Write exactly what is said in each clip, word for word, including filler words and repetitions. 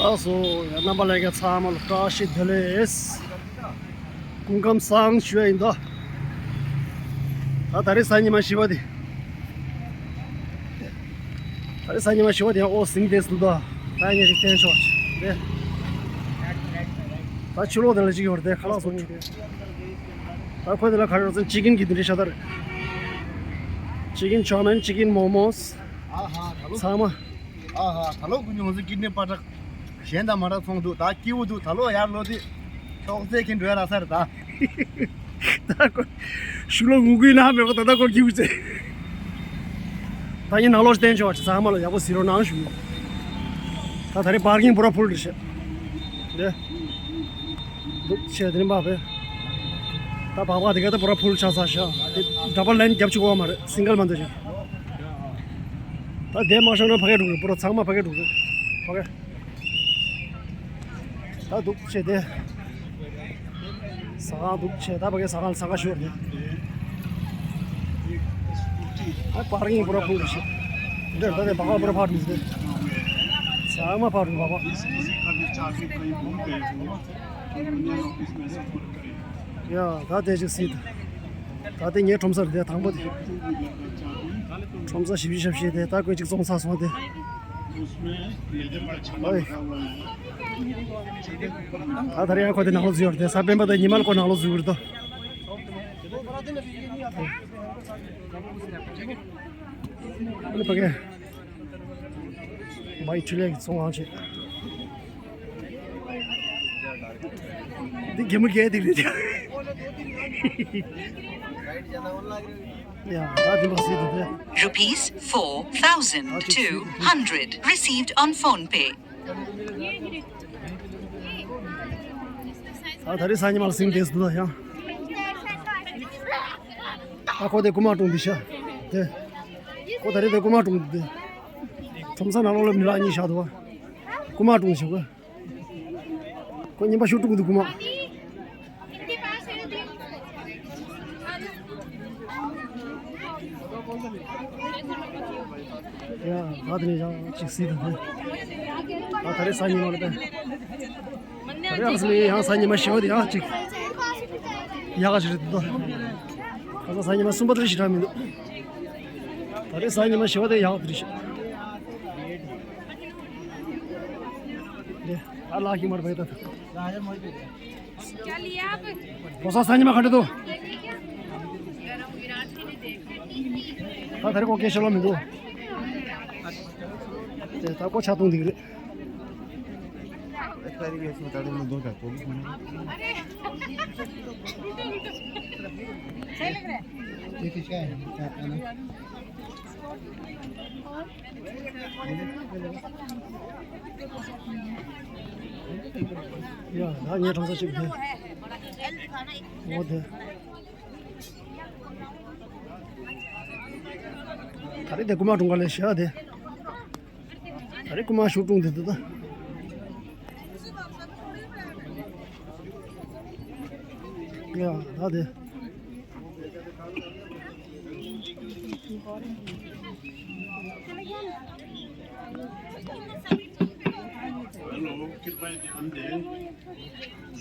ལགས་སོ། རྣམ་པ་ལྷན་རྒྱས་ཚང་མ་ལ་བཀྲ་ཤིས་བདེ་ལེགས། སྐུ་ཁམས་བཟང་ཞུ་ཡ་ཡིན་ད། ད་ད་རེས་གཟའ་ཉི་མ་བཞི་པ་དེ། ད་རེས་གཟའ་ཉི་མ་བཞི་པ་དེ་ཡང་ཨོ་ཟིང་དེ་སུ་ད། ད་ཡང་རིག་བསྟན་ཤོག་དེ། ད་ཕྱི་ལོགས་དེ་ལ་ཅིག་ཡོད་རེད་དེ། ཁ་ལག་སོང་ནས་དེ། ད་ཁོ་དེ་ལ་ག་རེ་རོགས་ཙམ་ཅི་ཀིན་གི་དེ་འདྲ་ཤ་སྟག་རེད། ཅི་ཀིན་ཆོ་མེན། ཅི་ཀིན་མོ་མོས། ཨ་ཧ་ད་ལོ། ཚང་མ། ཨ་ཧ་ད་ལོ་ཀུན་ཡོང་ཟི་ཀིད་ནི་པ་ཏྲག་གཞན་དང་མ་འདྲ་ཚོང་འདུག་ད་སྐྱིད་པོ་འདུག་ད་ལོ་ཡར་ལོ་དེ་ཤོག་ཚེ་ཁྱེད་འགྲོ་ཡ་ར་ས་རེད་ད། ད་ཁོ་ཤུ་ལོ་ངུ་གུའི་ན་མེད་གོ་ད་ད་ཁོ་སྐྱིད་པོ་ཚེ། ད་ཡིན་ནང་ལོགས་བསྟན་ཆོག་ཚང་མ་ལ་ཡག་པོ་ཟིན་རོགས་གནང་ཞུ། ད་ད་རེས་པར་ཀིང་པུ་ར་ཕུལ་རེད་ཤག་འདི། འདུག་ཆེ་དེ་རིམ་པ་བས། ད་བག་བག་དེ་ག་ད་པུ་ར་ཕུལ་ཆགས་ས་ཤག་དེ་ཌ་བལ་ལེན་རྒྱབ་ཆུག་གོ་མ་རེད། སིང་གལ་མ་འདོད་ཅིག་ད་དེ་མ་ཤོར་ན་ཕ་གི་འགྲོ་གི་རེད། པུ་ར་ཚང་མ་ཕ་གི་འགྲོ་གི་རེད། ཕ་གི། ད་འདུག་ཆེ་དེ། ཟ་ཁང་འདུག་ཆེ་ད་ཕ་གི་ཟ་ཁང་ཟ་ཁང་ཤོར་ནས། ད་པར་ཀིང་པུ་ར་ཕུལ་ཤག་འདིར་ད་དེ་བག་བག་པུ་ར་ཕར་འགྲོ་གི་རེད། ཚང་མ་ཕར་འགྲོ་བག་བག་ཡ་ད་དེ་ཅིག་སྲིད། ད་དེ་ངའི་ཁྲོམ་ས་རེད་དེ་དང་པོ་དེ། ཁྲོམ་ས་ཞིབ་ཞིབ་ཞིབ་ཞིབ་དེ་ད་ཀོས་ཅིག་བཙོང་ཚར་སོང་དེ། ཨོའི། ད་ད་རེས་ཡང་ཁོ་དེ་ནང་ལོགས་འཛུལ་ཡོད་རེད་དེ། གཟའ་སྤེན་པ་དང་ཉི་མ་ལ་ཁོ་ནང་ལོགས་འཛུལ་གི་རེད་དོ། ཨ་ནི་ཕ་གི། བའི་ཁྲི་ལས་ཀྱི་ཚོང་ཁང་བྱེད། འདི་གད་མོ་བགད་འདི་རེད། ཡ་ད་འདི་མ་སྲིད་དུ་དེ། Rupees four thousand two hundred received on PhonePe. ད་ད་རེས་གཟའ་ཉི་མ་ལ་སིང་དེ་སུ་ད་ཡང་། ད་ཁོ་དེ་རྐུ་མ་བཀྲོངས་འདི་ཤ་དེ། ཁོ་ད་རེས་དེ་རྐུ་མ་བཀྲོངས་འདི། ཁྲོམ་ས་ནང་ལོགས་ལ་མི་ལག་གཉིས་བཞག་འདུག་བ། རྐུ་མ་བཀྲོངས་ཤག་ག་ཁོ་ཉིན་པ་ཤུགས་དཀྲུག་འདུག་རྐུ་མ། ཡ་ད་དེ་ནས་ཡང་ཅིག་སྲིད་དང་དེ། ད་ད་རེས་གཟའ་ཉི་མ་ལ་པས། ད་རེས་ཨ་སི་ལི་ཡང་གཟའ་ཉི་མ་བཞི་པ་དེ་ཡང་ཅིག་ཡག་ག་ཞིག་རེད་འདུག་ཁ་སང་གཟའ་ཉི་མ་གསུམ་པ་དེ་ཞེ་དྲག་མི་འདུག་ད་རེས་གཟའ་ཉི་མ་བཞི་པ་དེ་ཡག་དེ་རེད་ཤག་དེ་ད་ལག་གི་མར་བས་ད། གོ་ས་གཟའ་ཉི་མ་ག་འདྲ་འདུག་ད་ད་རེས་ཁོ་སྐད་ཤོད་ལོ་མི་འདུག་དེ་ད་ཁོ་ཆ་གཏོང་འདི་གི་རེད། ཡ་ད་ངའི་གྲོང་ས་གཅིག་དེ། འོ་དེ། ད་རེས་དེ་རྐུ་མ་བཀྲོངས་ག་ལས་ཤ་དེ། ད་རེས་རྐུ་མ་ཤུགས་བཀྲོངས་དེ་འདུག་ད། ཡ་ད་དེ། हेलो, कृपया ध्यान दें,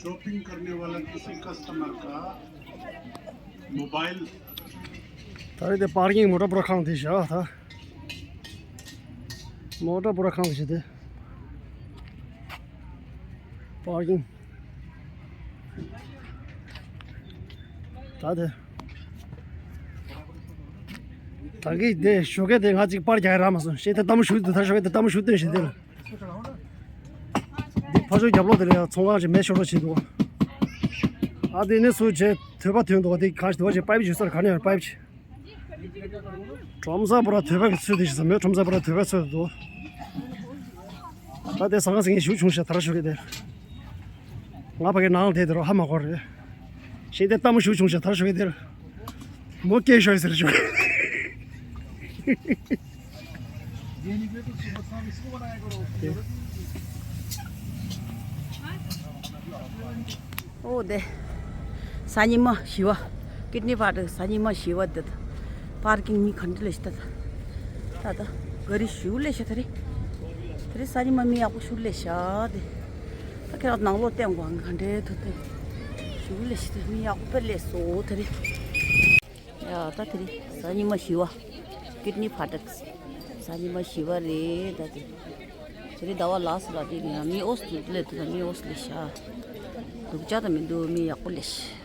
शॉपिंग करने वाला किसी कस्टमर का मोबाइल ད་རེས་དེ་པར་ཀིང་མོ་ཊ་པུ་ར་ཁང་དེ་བཞག་ད། མོ་ཊ་པུ་ར་ཁང་དེ་བཞག་དེ། པར་ཀིང་། ད་དེ། ད་གི་དེ་ཞོགས་ཀས་དེ་ང་ཅིག་པར་རྒྱག་ཡ་རག་མ་སོང་། ཞེས་དེ་ལྟད་མོ་ཞུ་དུས་ད་ཞོགས་ཀས་དེ་ལྟད་མོ་ཞུ་སྟོན་བཞིན་དེ་ལ། འདི་ཕ་ཆོས་རྒྱབ་ལོགས་དེ་ལ་ཡང་ཚོང་ཁང་ཞིག་མེ་ཤོར་བ་བྱེད་འདུག་ཨ་དེ་ནས་སུ་བྱས་ཐོས་པ་ཐོན་འདུག་དེ་གང་ཞིག་འདུག་བ་བྱས་པའི་བྱུས་སར་ག་ནས་ཡང་པའི་བྱས། ཁྲོམ་ས་པུ་ར་ཐོས་པ་གི་ཚོད་དེ་ཞིག་ཟ་མོད་ཁྲོམ་ས་པུ་ར་ཐོས་པ་ཚོད་འདུག་ད་དེ་ཟང་ཟིང་ངེ་ཞུ་བྱུང་ཤག་ད་ར་ཞོགས་ཀས་དེ། ང་ཕ་གི་ནང་ལ་བསྡད་དེ་རོ་ཧ་མ་གོ་རེད། ཞེས་དེ་ལྟད་མོ་ཞུ་བྱུང་ཤག་ད་ར་ཞོགས་ཀས་དེ། མོ་སྐད་ཤོད་ཟེར་ཞུ། ཨོ་དེ། གཟའ་ཉི་མ་བཞི་པ། ཀིད་ནི་པ་ཏྲག་གཟའ་ཉི་མ་བཞི་པ་འདི་ད། པར་ཀིང་གཉིས་ག་འདྲ་ལས་ཤི་ད་ད། ད་ད་ག་རི་ཞུ་ལས་ཤི་ད་རེད། དེ་རིང་གཟའ་ཉི་མ་མི་ཡག་པོ་ཞེ་པོ་སླེབས་ཤག་དེ། ད་ཁྱེད་རང་ནང་ལོགས་བསྟན་དགོས་ག་འདྲའི་ཐུག་དེ། ཞེ་པོ་སླེབས་ཤག་དེ་མི་ཡག་པོ་དཔེ་སླེབས་སོང་དེ་རིང་། ཡ་ད་དེ་རིང་གཟའ་ཉི་མ་བཞི་པ། ཀིཌ་ནི་ཕ་ཊག་གཟའ་ཉི་མ་བཞི་པ་རེད་ད་དེ། དེ་རིང་ཟླ་བ་ལ་སུ་ལ་དེ་ཡང་མི་ཨོ་སི་སླེབས་ཐུབ་ན་མི་ཨོ་སི་སླེབས་ཤག་སྡུག་ཅག་ད་མི་འདུག་མི་ཡག་པོ་སླེབས་ཤག་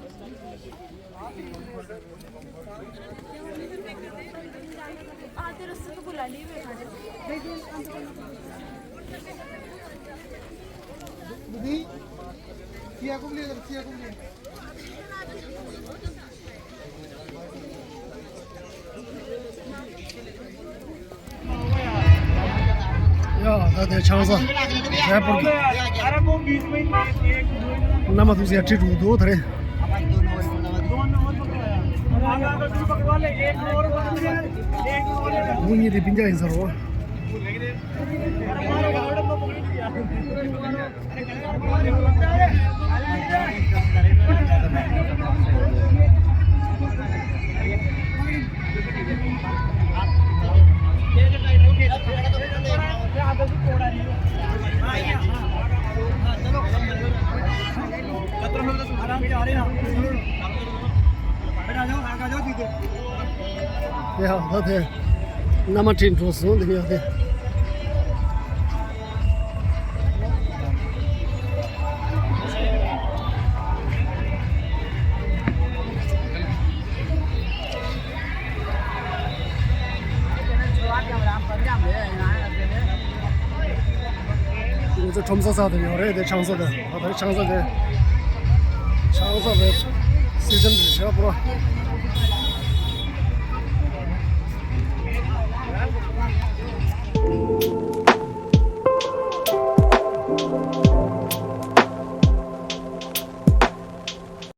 ཡ་ད་དེ་ཆང་ས་རེ་པོར་གི་མནའ་མ་ཐུག་ཟེར་ཁྲིད་འགྲོ་འདུག་ད་རེད། ངུ་གཉིས་དེ་སྤུན་ཀྱག་ཡིན་ས་རོ། ཡ་ད་དེ་མནའ་མ་ཁྲིད་འགྲོ་སོང་དེ་ནས་ཡ་དེ། ང་ཚོ་ཁྲོམ་ས་ས་དེ་ཡོད་རེད་དེ། ཆང་ས་དེ་ད་ལྟ་ཆང་ས་དེ། ཆང་ས་དེ་སི་ཛན་དེ་ཞེ་པོ།